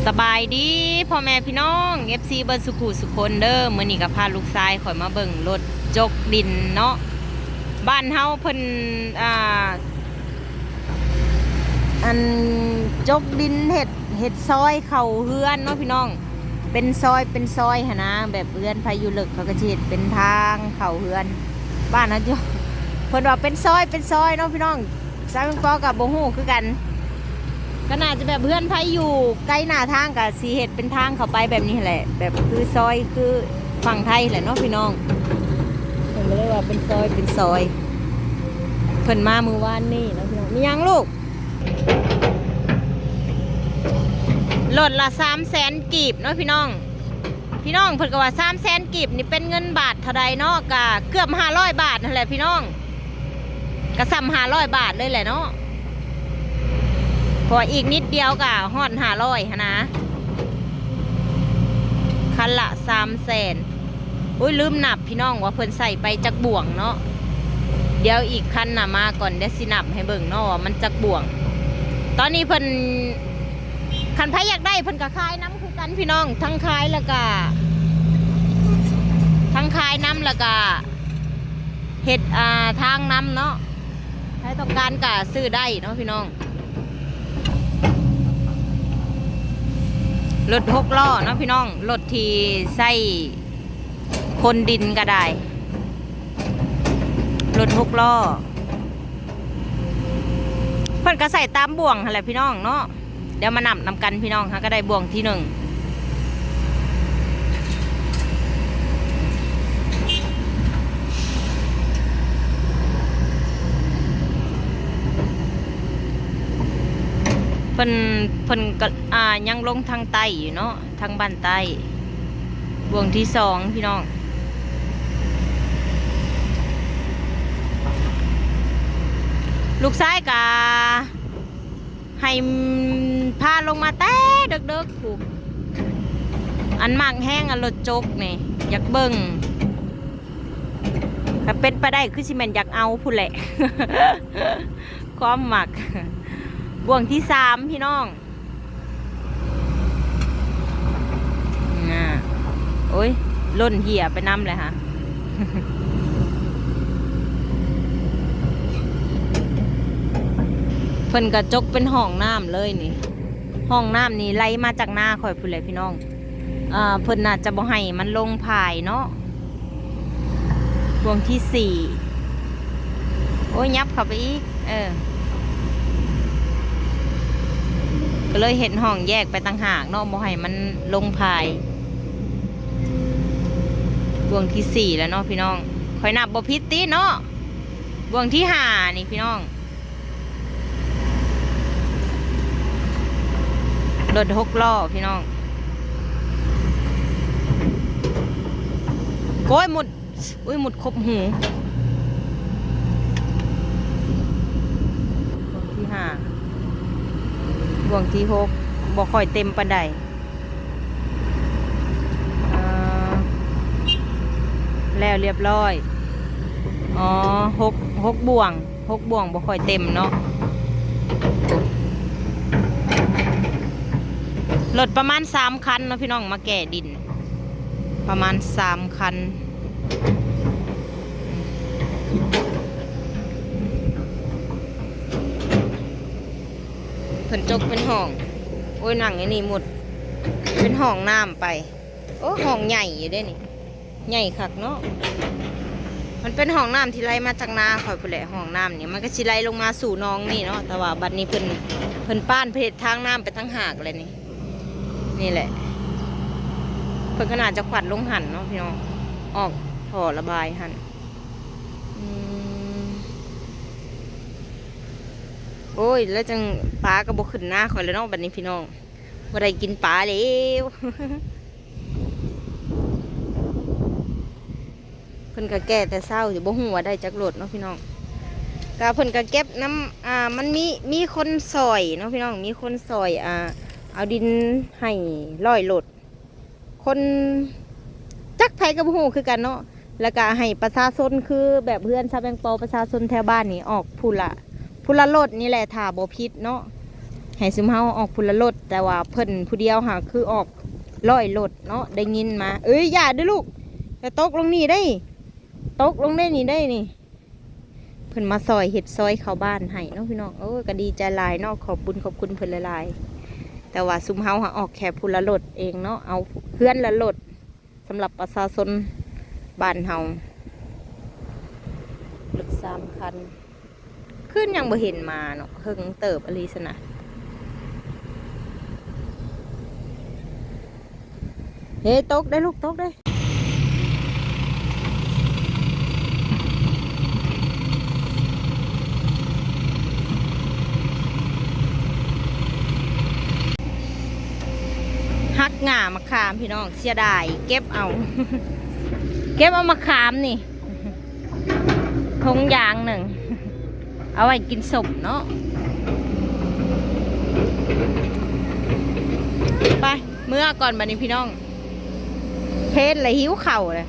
ສະບາຍດີພໍ່ແມ່ພີ່ນ້ອງ ເອັຟຊີ ເບິດສູ່ຄູ່ສູ່ຄົນເດີ. ມື້ນີ້ກໍພາລູກຊາຍຂ້ອຍມາເບິ່ງລົດຈົກດິນເນາະ. ບ້ານເຮົາເພິ່ນ ອ່າ ອັນຈົກດິນເຮັດ ເຮັດຊອຍເຂົ້າເຮືອນເນາະພີ່ນ້ອງ, ເປັນຊອຍ ເປັນຊອຍຫັ້ນນະ. ແບບເຮືອນໃຜຢູ່ເລິກ ເຂົາກໍຊິເຮັດເປັນທາງເຂົ້າເຮືອນ. ບ້ານເຮົາ ເພິ່ນວ່າເປັນຊອຍ ເປັນຊອຍເນາະພີ່ນ້ອງ. ຊາວແມງປອກໍບໍ່ຮູ້ຄືກັນ, ກໍໜ້າຈະແບບເຮືອນໃຜຢູ່ໃກ້ໜ້າທາງກໍຊິເຮັດເປັນທາງເຂົ້າໄປແບບນີ້ແຫຼະ, ແບບຄືຊອຍ ຄືຝັ່ງໄທແຫຼະເນາະພີ່ນ້ອງ. ເພິ່ນກໍເລີຍວ່າເປັນຊອຍ ເປັນຊອຍ. ເພິ່ນມາມື້ວານນີ້ເນາະພີ່ນ້ອງ. ມີຫຍັງລູກ? ລົດລະສາມແສນກີບເນາະພີ່ນ້ອງ. ພີ່ນ້ອງ ເພິ່ນກໍວ່າສາມແສນກີບນີ້ເປັນເງິນບາດເທົ່າໃດເນາະ? ກະເກືອບຫ້າຮ້ອຍບາດຫັ້ນແຫຼະພີ່ນ້ອງ, ກະສ່ຳຫ້າຮ້ອຍບາດເລີຍແຫຼະເນາະ, ເພາະວ່າອີກນິດດຽວກະຮອດຫ້າຮ້ອຍຫັ້ນນະ. ຄັນລະສາມແສນ. ໂອ້ຍ ລືມນັບພີ່ນ້ອງ ວ່າເພິ່ນໃສ່ໄປຈັກບ່ວງເນາະ. ດຽວອີກຄັນໜ້າມາກ່ອນ ດຽວຊິນັບໃຫ້ເບິ່ງເນາະ ວ່າມັນຈັກບ່ວງ. ຕອນນີ້ເພິ່ນ ຄັນໃຜຢາກໄດ້ເພິ່ນກໍຂາຍນຳຄືກັນພີ່ນ້ອງ, ທັງຂາຍແລ້ວກໍ ທັງຂາຍນຳ ແລ້ວກໍເຮັດ ອ່າ ທາງນຳເນາະ. ໃຜຕ້ອງການກໍຊື້ໄດ້ເນາະພີ່ນ້ອງ. ລົດຫົກລໍ້ເນາະພີ່ນ້ອງ, ລົດທີ່ໃຊ້ຂົນດິນກໍໄດ້, ລົດຫົກລໍ້. ເພິ່ນກໍໃສ່ຕາມບ່ວງຫັ້ນແຫຼະພີ່ນ້ອງເນາະ. ດຽວມານັບນຳກັນພີ່ນ້ອງ, ຫາກໍໄດ້ບ່ວງທີໜຶ່ງ. ເພິ່ນ ເພິ່ນກໍ ອ່າ ຍັງລົງທາງໃຕ້ຢູ່ເນາະ, ທາງບ້ານໃຕ້. ບ່ວງທີສອງພີ່ນ້ອງ. ລູກຊາຍກະ ໃຫ້ພາລົງມາແຕ່ເດິກໆ ຜູ້ ອັນມັກແຮງ ອັນລົດຈົກນີ້ ຢາກເບິ່ງ. ຖ້າເປັນໄປໄດ້ຄືຊິແມ່ນຢາກເອົາພຸ້ນແຫຼະ ຄວາມມັກ. ບ່ວງທີສາມພີ່ນ້ອງ. ອ່າ ໂອ້ຍ ຫຼົ່ນເຫຍໄປນຳແຫຼະຫະ. ເພິ່ນກະຈົກເປັນຮ່ອງນ້ຳເລີຍນີ້, ຮ່ອງນ້ຳນີ້ໄຫຼມາຈາກນາຂ້ອຍພຸ້ນແຫຼະພີ່ນ້ອງ. ອ່າ ເພິ່ນໜ້າຈະບໍ່ໃຫ້ມັນລົງພາຍເນາະ. ບ່ວງທີສີ່ ໂອ້ຍ ຫຍັບເຂົ້າໄປອີກ ເອີ ກໍເລີຍເຮັດຮ່ອງແຍກໄປຕ່າງຫາກເນາະ, ບໍ່ໃຫ້ມັນລົງພາຍ. ບ່ວງທີສີ່ແລ້ວເນາະພີ່ນ້ອງ, ຂ້ອຍນັບບໍ່ຜິດຕິເນາະ. ບ່ວງທີຫ້ານີ້ພີ່ນ້ອງ. ລົດຫົກລໍ້ພີ່ນ້ອງ. ໂອ້ຍ ໝົດ ອຸ້ຍ ໝົດຄົບຫູ. ບ່ວງທີຫ້າ ບ່ວງທີຫົກ ບໍ່ຄ່ອຍເຕັມປານໃດ. ເອີ ແລ້ວລຽບຮ້ອຍ. ອໍ ຫົກ ຫົກບ່ວງ ຫົກບ່ວງບໍ່ຄ່ອຍເຕັມເນາະ. ລົດປະມານສາມຄັນເນາະພີ່ນ້ອງ ມາແກ່ດິນ ປະມານສາມຄັນ. ເພິ່ນຈົກເປັນຫ້ອງ. ໂອ້ຍ ນັ່ງໃນນີ້ໝົດ ເປັນຫ້ອງນ້ຳໄປ. ໂອ້ ຫ້ອງໃຫຍ່ຢູ່ເດ້ນີ້ ໃຫຍ່ຄັກເນາະ. ມັນເປັນຫ້ອງນ້ຳທີ່ໄຫຼມາຈາກນາຂ້ອຍພຸ້ນແຫຼະ. ຫ້ອງນ້ຳນີ້ມັນກໍຊິໄຫຼລົງມາສູ່ໜອງນີ້ເນາະ, ແຕ່ວ່າບັດນີ້ເພິ່ນ ເພິ່ນປານ ເພິ່ນເຮັດທາງນ້ຳໄປຕ່າງຫາກແລ້ວນີ້. ນີ້ແຫຼະ ເພິ່ນກໍໜ້າຈະຂວັດລົງຫັ້ນເນາະພີ່ນ້ອງ, ອອກທໍ່ລະບາຍຫັ້ນ. ອືມ ໂອ້ຍ ແລ້ວຈັ່ງປາກໍບໍ່ຂຶ້ນນາຂ້ອຍແລ້ວເນາະ ບັດນີ້ພີ່ນ້ອງ. ບໍ່ໄດ້ກິນປາແລ້ວ. ເພິ່ນກໍແກ່ແຕ່ເຊົ້າຢູ່ ບໍ່ຮູ້ວ່າໄດ້ຈັກໂລດເນາະພີ່ນ້ອງ. ກໍເພິ່ນກໍເກັບນຳ ອ່າ ມັນມີ ມີຄົນຊ່ອຍເນາະພີ່ນ້ອງ, ມີຄົນຊ່ອຍ ອ່າ ເອົາດິນໃຫ້ຮ້ອຍໂລດ. ຄົນ ຈັກໃຜກໍບໍ່ຮູ້ຄືກັນເນາະ. ແລ້ວກະໃຫ້ປະຊາຊົນ ຄືແບບເຮືອນຊາວແມງປອ ປະຊາຊົນແຖວບ້ານນີ້ອອກຜູ້ລະ ຜູ້ລະລົດນີ້ແຫຼະ ຖ້າບໍ່ຜິດເນາະ. ໃຫ້ຊຸມເຮົາອອກພຸ້ນລະລົດ ແຕ່ວ່າເພິ່ນຜູ້ດຽວຫາຄືອອກຮ້ອຍລົດເນາະ ໄດ້ຍິນມາ. ເອີຍ ຢ່າເດີ້ລູກ ຢ່າຕົກລົງນີ້ເດ້ ຕົກລົງໄດ້ນີ້ໄດ້ນີ້ ເພິ່ນມາຊ່ອຍເຮັດຊອຍເຂົ້າບ້ານໃຫ້ເນາະພີ່ນ້ອງ. ໂອ້ຍ ກໍດີໃຈຫຼາຍເນາະ ຂອບບຸນຂອບຄຸນເພິ່ນຫຼາຍໆ. ແຕ່ວ່າຊຸມເຮົາຫາອອກແຄ່ຜູ້ລະລົດເອງເນາະ ເອົາເຮືອນລະລົດ ສຳລັບປະຊາຊົນບ້ານເຮົາ ລົດສາມຄັນ ຄືນຍັງບໍ່ເຫັນມາເນາະ ເຫິງເຕີບອີ່ຫຼີຊັ້ນນະ. ເຮີ ຕົກເດີ້ລູກ ຕົກເດີ້. ຫັກງ່າມະຂາມພີ່ນ້ອງ ເສຍດາຍ ເກັບເອົາ ເກັບເອົາມະຂາມນີ້ ຖົງຢາງໜຶ່ງ ເອົາໄວ້ກິນສົ້ມເນາະ. ໄປ ເມືອກ່ອນບັດນີ້ພີ່ນ້ອງ ເພນລະຫິວເຂົ້າລະ.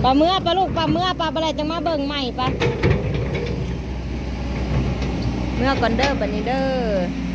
ປາເມືອ ປາລູກ ປາເມືອ ປາບໍ່ໄດ້ຈັ່ງມາເບິ່ງໃໝ່ ປາ ເມືອກ່ອນເດີ້ບັດນີ້ເດີ້.